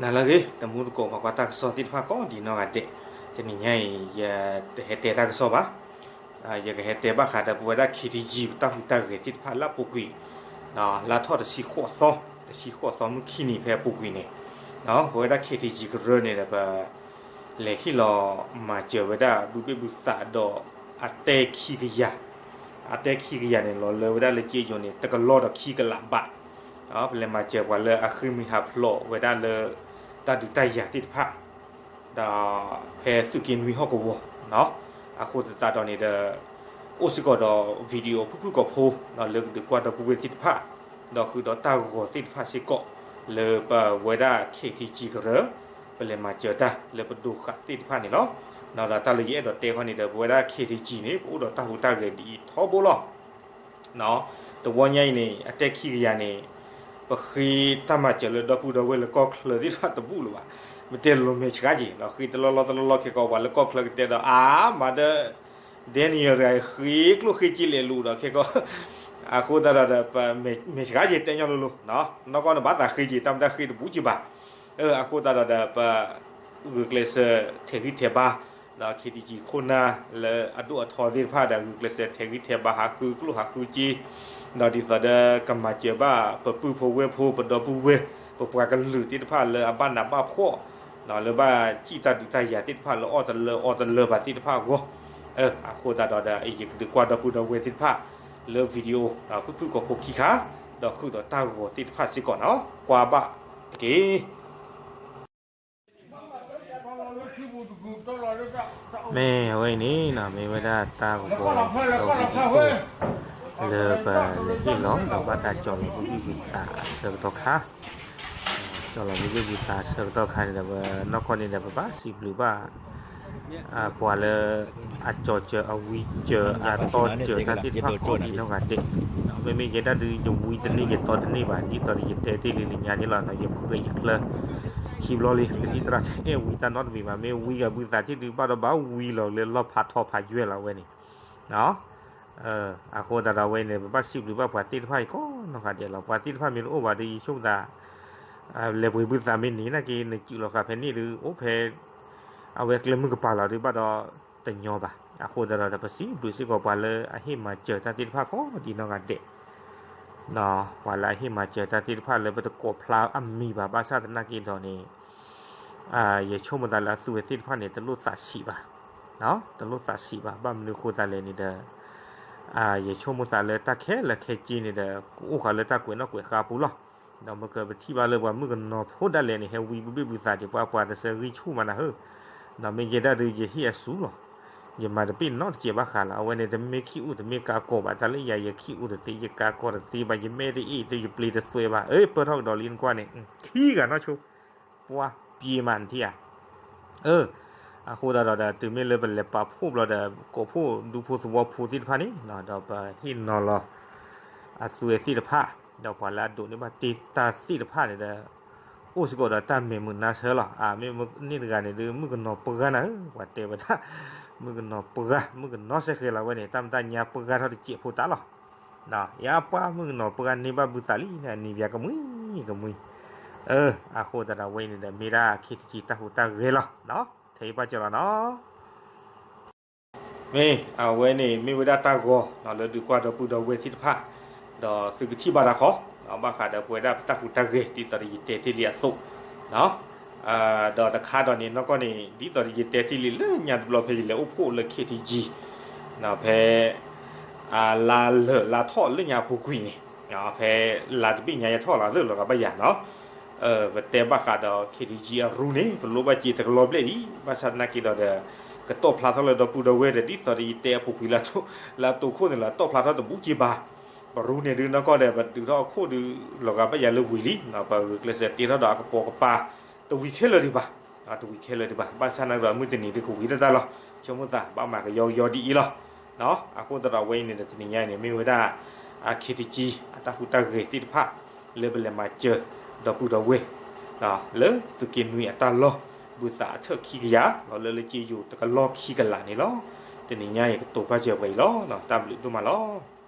နၤလၢအဂ့ၤ တမူတကိး ပှၤကွၢ်တၢ်ကစီၣ်သ့ၣ်တဖၣ်ကိးဒံးနီၢ်ဂၤဒဲး, တနံၤညါအံၤ ယတဟဲတဲတၢ်ကစီၣ်ဘၣ်. ယကဟဲတဲဘၣ်ဃးဒီးပဝဲဒၣ် ခ့ထံကံ ပတၢ်ဟူးတၢ်ဂဲၤသ့ၣ်တဖၣ်လၢအပူၤကွံာ်, လါထီၣ်တဆံဃိးသီ, တဆံဃိးသီမုၢ်ခံနံၤဖဲအပူၤကွံာ်န့ၣ်, ပဝဲဒၣ် ခ့ထံကံ ကရၢန့ၣ်ဒီး ပ လဲၤဟ့ၣ်လီၤမၤစၢၤဝဲဒၣ် ဘုဘ့ၣ်ဘုသးဒီး အတဲခံကယၤ, အတဲခံကယၤန့ၣ် လီၤလၢဝဲဒၣ်လၢကၠ့ယိၤန့ၣ် တကလီၢ်ဒီးခံကလးဘး, ပလဲၤမၤစၢၤပှၤလၢအဃ့ၢ်မှံဟးဖျိးဝဲဒၣ်လၢ တၢ်ဒုးတၢ်ယၤသ့ၣ်တဖၣ် ဒီးဖဲသုးက့နွံဟီၣ်ကဝီၤ, အဃိသတးဒီးန့ၣ်ဒီး အိၣ်စ့ၢ်ကီးဒီး video ဖုၣ်ဖုၣ်ကိာ်ဖိ လၢကဒုးကွၢ်ဒီပုၢ်ဝဲၢ်သ့ၣ်တဖၣ်, ဒီးဃုာ်ဒီးတၢ်ဂီၤသ့ၣ်တဖၣ်စ့ၢ်ကီး လၢပဝဲဒၣ် ခ့ထံကံ ကရၢ ပလဲၤမၤစၢၤတၢ်လၢပဒိးဃာ်သ့ၣ်တဖၣ်န့ၣ်လီၤ. ဒီးတၢ်လၢယအဲၣ်ဒိးတဲခီန့ၣ်ဒီး ပဝဲဒၣ် ခ့ထံကံ န့ၣ် ပအိၣ်ဒီးတၢ်ဟူးတၢ်ဂဲၤဒ်အံၤထီဘိလီၤ. တဝီညါအံၤန့ၣ် အတဲခံကယၤန့ၣ် ပဃ့တၢ်မၤစၢၤလၢ ဒီပုၢ်ဒီဝဲၢ်လၢကီၢ်ချၢသ့ၣ်တဖၣ်တဘူၣ်လၢၤဘၣ်. မ့ၢ်တဲလိၤမဲာ်ဆှးက့ၤ ဒီးဃ့တလီၢ်လီၢ်တလီၢ်လီၢ် ခဲကီး ပှၤလၢကီၢ်ချၢကတဲဒီး အါ မၤဒီး Daniel တဂၤ ဃ့ကျိၣ်ဃ့စ့လဲၤလူၤဒီး ခဲကီး အဃိသတးဒီးဒီး ပမဲာ်ဆှးက့ၤတဲညီလိၤလိၤ, နီၢ်ကီၢ်န့ၣ်ဘၣ်သးဃ့က့ၤ တၢ်မတၤဃ့တဘူၣ်က့ၤဘၣ်. အဃိသတးဒီးဒီး ပဂုာ်ကျဲးစၢးထဲးဂံၢ်ထဲးဘါ ဒီး ခ့ထံကံ ခိၣ်နၢ်လၢအဒိၣ်အထီသ့ၣ်တဖၣ်ဒီး ဂုာ်ကျဲးစၢးထဲးဂံၢ်ထဲးဘါ ဟးဃုကျိၣ်ဟးဃုစ့, ဒီးဒ်သိးဒီးကမၤစၢၤဘၣ် ပပုၢ်ဖိဝဲၢ်ဖိ ပဒီပုၢ်ဝဲၢ် ပပှၤကလုာ်သ့ၣ်တဖၣ်လၢအဘၣ်နးဘၣ်ဖှီၣ် လၢဘၣ်စံၣ်တၢ်ဒုးတၢ်ယၤသ့ၣ်တဖၣ် လၢအီၣ်တလၢအီတလၢဘၣ်သ့ၣ်တဖၣ်အဂီၢ်, အဃိသတးဒီးဒီး ယကဒုးကွၢ်ဒီပုၢ်ဒီဝဲၢ်သ့ၣ်တဖၣ်လၢ video ဖုၣ်ဖုၣ်ကိာ်ဖိခံခါ, ဒီးဃုာ်ဒီးတၢ်ဂီၤသ့ၣ်တဖၣ်စ့ၢ်ကီးနီၤ ကွၢ်ဘၣ်တက့ၢ်. မ့ၢ်အဝဲအံၤန့ၣ် မ့ၢ်ဝဲဒၣ်တၢ်ဂီၤဒီး video လၢပလဲၤဟ့ၣ်လီၤဒီးဘၣ်တၢ်ကၠီၤလီၤဘုဘ့ၣ်ဘုသးအဆၢကတီၢ်ခါ, ကၠီၤလီၤဘုဘ့ၣ်ဘုသးအဆၢကတီၢ်ခါန့ၣ်ဒီး ပနီၢ်ကီၢ်န့ၣ်ဒီး ပဘၣ်စံးဘျုးဘၣ် ပှၤလၢအကၠီၤစၢၤအဝံစၢၤအတီစၢၤတၢ်သ့ၣ်တဖၣ်ကိးဒံးနီၢ်ဂၤဒဲး, မ့မ့ၢ်ယဲဒၣ်ဒုး ယဝံတန့ၢ်ယတီတန့ၢ်ဘၣ် ဒ်သိးဒီးယတဲတ့ၢ်လံလၢညါန့ၣ်လီၤ. ယဖှဲးယချၢခံဘျီလံ ကသံၣ်သရၣ်တအဲၣ်ဝံတၢ်နီတမံၤဘၣ် မ့ၢ်ဝံဂၤဘုသးထံၣ်ဒုး ဘၣ်ဒီးဘၣ်ဝံလီၤလၢလီၢ်ဖးထီဖးယွဲၢ်လီၤဝဲန့ၣ် အဃိသတးဒီးဝဲန့ၣ် ပဘၣ်စံးဘျုးဘၣ်ပှၤသ့ၣ်တဖၣ်အံၤကိးနီၢ်ဂၤဒဲးလီၤ. ပှၤသ့ၣ်တဖၣ်မ့ၢ်တအိၣ်ဘၣ်ဒီး ယဆိကမိၣ်သး လဲၤပှ့ၤဘုသးမ့ၢ်န့ၣ် နာ်က့နစူးလီၤဃာ်ဖဲန့ၣ်ဒုး အိၣ်ဖဲ အဝဲကျဲမုၢ်ကပၤလီၤဒုး ဘၣ်ဒီးတညီဘၣ်. အဃိသတးဒီး ပစံးဘျုးစ့ၢ်ကီးပှၤလၢအဟ့ၣ်မၤစၢၤတၢ်သ့ၣ်တဖၣ်ကိးဒံးနီၢ်ဂၤဒဲး ပှၤလၢအဟ့ၣ်မၤစၢၤတၢ်သ့ၣ်တဖၣ်လၢပတကိးဖျါအမံၤဘၣ် ဘၣ်ဆၣ်သနာ်က့ဒီးန့ၣ် ယဆိကမိၣ်သးလၢအသုဝဲသ့ၣ်တဖၣ်န့ၣ် တလိၣ်သးဆံးဘၣ်, တလိၣ်သးဆံးဘၣ်. ဘၣ်မနုၤအဃိသတးလဲၣ်န့ၣ်ဒီး ယဆိကမိၣ်သးလၢတၢ်ခဲလၢာ်ခဲဆ့န့ၣ်ဒီး ကအိၣ်ဃာ်လၢတၢ်ကွဲးနီၣ်ကွဲးဃါအပူၤလီၤ. ဒီးမ့ၢ်ကပထံၣ်ဘၣ်လၢပှၤမုၣ်ကနီၤဖိဒၣ်လဲာ်န့ၣ် ဟဲဝံဘုဘ့ၣ်ဘုသးဒံး ပှၤပှၤတစၢဂံၢ်ဆူၣ်မးနၤဧၢ, ဒီးမ့ၢ်ယဲဒၣ်ဒုးယဟ့ၣ်အစူၤလီၤ. ယမၤတဘ့ၣ်နီတစဲးဘၣ်ဃးလီၤ. အဝဲန့ၣ်တမ့ၢ်ခံအူတမ့ၢ်ကါကီၢ်ဘၣ် တၢ်လၢယၤယခံအူတသ့ ယကါကီၢ်တသ့ဘၣ် ယမဲတအ့ၣ်တယပျ့ၤတသွဲးဘၣ် အၢ ပၢၢ်ထီၣ်ကဒီးလံနကွၢ်န့ၣ် ခံဂၤနီၢ်ဆိ ပှၤပျ့ၤမးနထံၣ်ဧါ. အၢ အဃိသတးဒီးဒီး တုၤမ့ၢ်လၢပလဲၤပာ်ဖှိၣ်ဘျီဒီး ကိးဖှိၣ်ဒူဖိသဝီဖိသ့ၣ်တဖၣ်န့ၣ် ဒီးပဟ့ၣ်နီၤလီၤ အသုဝဲသ့ၣ်တဖၣ် ဒီးပှၤလၢအဒိးန့ၢ်ဘၣ်တ့ၢ်တၢ်သ့ၣ်တဖၣ်န့ၣ်ဒီး အိၣ်စ့ၢ်ကီးဒီးတၢ်မဲာ်မုာ်နါဆၢလီၤ. အမ့ၢ်န့ၣ်တဂၤန့ၣ်ဒုး မုၣ်ကနီၤပှၢ်နၤဧၢ ပှၤတဲဝဲဒၣ် မုၣ်ကနီၤပှၢ် မုၣ်ကနီၤစဲဃဲလီၤဝဲန့ၣ် တၢ်မတၤညါပှၢ်ထီၣ်တစဲးဖိတၢ်လီၤ. ယပှၢ်မုၣ်ကနီၤပှၢ်န့ၢ်ဘၣ်ဘုသးလံ န့ၣ်ပၠးကမှံကမှံ. အၢ အဃိသတးဒီးဝဲအံၤန့ၣ်ဒီး မ့ၢ်ဒၣ်ခ့ထံကံတၢ်ဟူးတၢ်ဂဲၤလီၤ. ထဲအံၤပၢ်စၢၤလီၤနီၤ. မ့ၢ်အဝဲန့ၣ် မ့ၢ်ဝဲဒၣ်တၢ်ဂီၤလၢဒုးကွၢ်ဒီပုၢ်ဒီဝဲၢ်သ့ၣ်တဖၣ်, ဒီးသုကထံၣ်ဘၣ်တၢ်ဃီ ဘၣ်ဃးဒီးပဝဲဒၣ်ပတၢ်ဟူးတၢ်ဂဲၤ ဒ်သိးဒီးယတဲတ့ၢ်လံအသိး, ဒီးတခါဒီးန့ၣ် နီၢ်ကီၢ်န့ၣ် ဒ်သိးဒီးယတဲတ့ၢ်လံလၢညါတဘျီဖဲယလဲၤအိၣ်ဖှိၣ်လၢ ခ့ထံကံ ဖဲ လါလၢာ်လါထီၣ်လၢညါအပူၤကွံာ်န့ၣ်, ဖဲလါတဘ့ၣ်ညါယထီၣ်လီၤသ့ၣ်လီၤဂာ်ဘၣ်ယၤနီၤ, ပတဲဘၣ်ဃးဒီး ခ့ထံကံ အရူန့ၣ် ပလိၣ်ဘၣ်စ့တကလီၢ်ဘျဲၣ်ဒံး ဘၣ်ဆၣ်သနာ်က့ဒီးဒီး ကတီၢ်ဖျါထီၣ်လၢဒီပုၢ်ဒီဝဲၢ်ဒီး ဒ်သိးဒီးယတဲအပူၤကွံာ်လၢ လၢအတိာ်ခိၣ်န့ၣ်လီၤ တီၢ်ဖျါထီၣ်တဘူးက့ဘၣ်. ပရူန့ၣ်ဒုးနီၢ်ကီၢ်ဒီး ပတုၤထီၣ်အခိၣ်ဒုး လီၤဂာ်ဘၣ်ယၤလၢဝံၤလံ, ပဂုာ်ကျဲးစၢးတ့ထီၣ်ဒီးအကပိာ်ကပၤ တဝံၤခဲလၢာ်ဒံးဘၣ်, တဝံၤခဲလၢာ်ဒံးဘၣ်. ဘၣ်ဆၣ်သနာ်က့ဒီး မုၢ်တနံၤဒုးကဝံၤတၢ်တၢ်လီၤ. ဆိကမိၣ်သး ဘၣ်မၤကယီကယီဒ်အံၤလီၤ. အဃိသတးဒီးဝဲအံၤန့ၣ်ဒီး တနံၤညါအံၤန့ၣ် မ့ၢ်ဝဲဒၣ် ခ့ထံကံ အတၢ်ဟူးတၢ်ဂဲၤသ့ၣ်တဖၣ် လၢပလဲၤမၤစၢၤဒီပုၢ်ဒီဝဲၢ် လၢသုးက့နွံအတၢ်လီၢ် ဘုသးအထၢၣ်ခံကယၤ လီၤလၢလၢက့ယိၤတကလီၢ်ခံကလးန့ၣ်လီၤ. တနံၤညါအံၤကတိၤဘၣ်စၢၤပှဲၤအံၤလီၤ. တၢ်ဘျုးဒိၣ်မးလီၤ.